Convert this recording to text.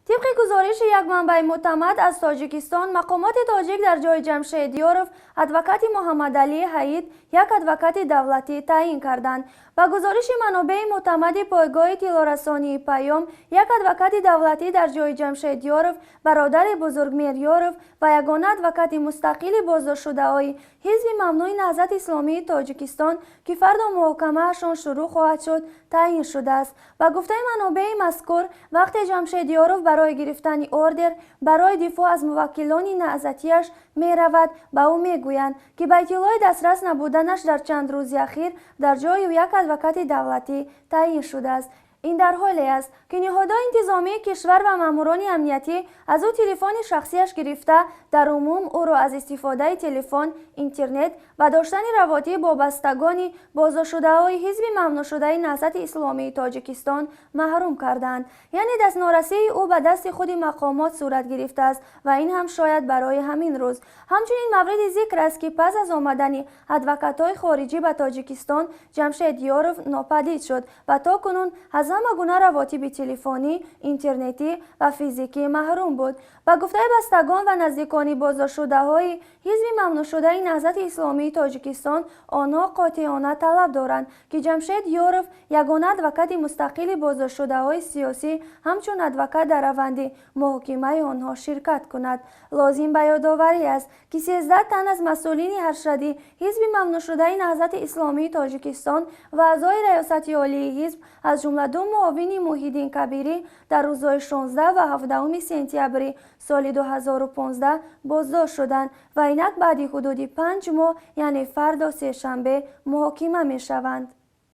Тибқи гузориши як манбаи мӯътамад аз Тоҷикистон, мақомоти тоҷик дар ҷои Ҷамшед Ёров, адвокати Муҳаммадалӣ Ҳаид, як адвокати давлатӣ таъин карданд. Ба гузориши манобеи мӯътамади пойгоҳи иттилоърасонии Паём, як адвокати давлатӣ дар ҷои Ҷамшед Ёров, бародари Бузургмеҳр Ёров ва ягона адвокати мустақили боздоштшудаҳои ҳизби мамнӯи Наҳзати Исломии Тоҷикистон, ки фардо муҳокимаашон шурӯъ хоҳад шуд, таъин шудааст. Ба гуфтаи манобеи мазкур, вақте Ҷамшед Ёров барои гирифтани ордер барои дифоъ аз муваккилони наҳзатиаш меравад, ба ӯ мегӯянд, ки ба иттилои дастрас набуданаш дар чанд рӯзи ахир дар ҷои ӯ як адвокати давлатӣ таъин шудааст. Ин дар ҳоле аст, ки ниҳодҳои интизомии кишвар ва маъмурони амниятӣ аз ӯ телефони шахсиаш гирифта, дар умум ӯро аз истифодаи телефон, интернет ва доштани равотиб бо бастагони боздоштшудаҳои ҳизби мамнӯъшудаи Наҳзати Исломии Тоҷикистон маҳрум карданд. Яъне дастнорасии ӯ ба дасти худи мақомот сурат гирифтааст ва ин ҳам шояд барои ҳамин рӯз. Ҳамчунин мавриди зикр аст, ки пас аз омадани адвокатҳои хориҷӣ ба Тоҷикистон, Ҷамшед Ёров нопадид шуд ва то кунун аз ҳама гуна равотиби телефонӣ, интернетӣ ва физикӣ маҳрум буд. Ба гуфтаи бастагон ва наздикони боздоштшудаҳои ҳизби мамнӯъшудаи Наҳзати Исломии Тоҷикистон, онҳо қотеона талаб доранд, ки Ҷамшед Ёров, ягона адвокати мустақили боздоштшудаҳои сиёсӣ, ҳамчун адвокат дар раванди муҳокимаи онҳо ширкат кунад. Лозим ба ёдоварӣ аст, ки 13 тан аз масъулини аршади ҳизби мамнӯъшудаи Наҳзати Исломии Тоҷикистон ва аъзои Раёсати Олии ҳизб, аз ҷумла ду муовини Муҳиддин Кабирӣ, дар рӯзҳои 16 ва 17 сентябри соли 2015 боздошт шуданд ва инак баъди ҳудуди 5 моҳ, яъне фардо, сешанбе, муҳокима мешаванд.